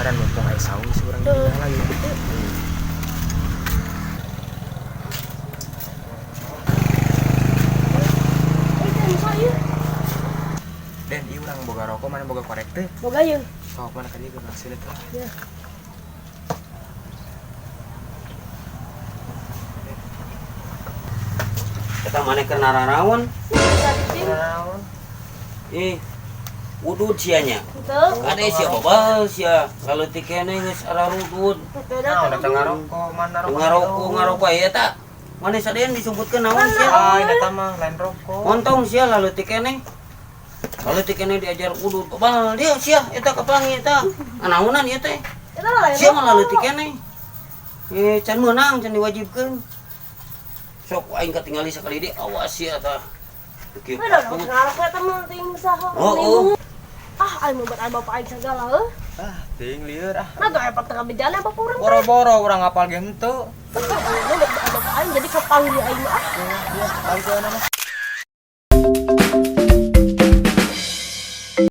Siaran mumpung aya saung si urang Tuh. di lagi. Eh, teh musa ieu. Den, ieu urang boga rokok, mana boga korek teh? Boga ieu. Sok mana ka dieu geus teh. Ya. Eta maneh keur nararaon? Sakitin. Naon? Ih, udud sia nya. Henteu. Kade sia babal sia, laleutik keneh geus ararudud. Teu Naon da. datang ngarokok, mana rokok? Ngarokok ngarokok aya ta. Maneh sadean disumputkeun naon sia? Ah, eta mah lain rokok. Montong sia laleutik keneh. Laleutik keneh diajar udud. Babal dia sia eta kapangi eta. Anaonan ieu teh. Eta mah lain. Sia mah laleutik keneh. Eh, can meunang, can diwajibkeun. Sok aing katingali sakali deui awas sia tah. Kieu Ada patut. ngarokok eta mah teuing saha. Oh, oh. Ah, aing mau buat aing bapak aing sagala heuh. Ah, ting lieur ah. Nah, gak hebat tengah bejana apa urang teh. Boro-boro urang ngapal ge henteu. Aing buat bapak aing jadi kapanggih aing mah. Ah. Ya, balik ke mana mah.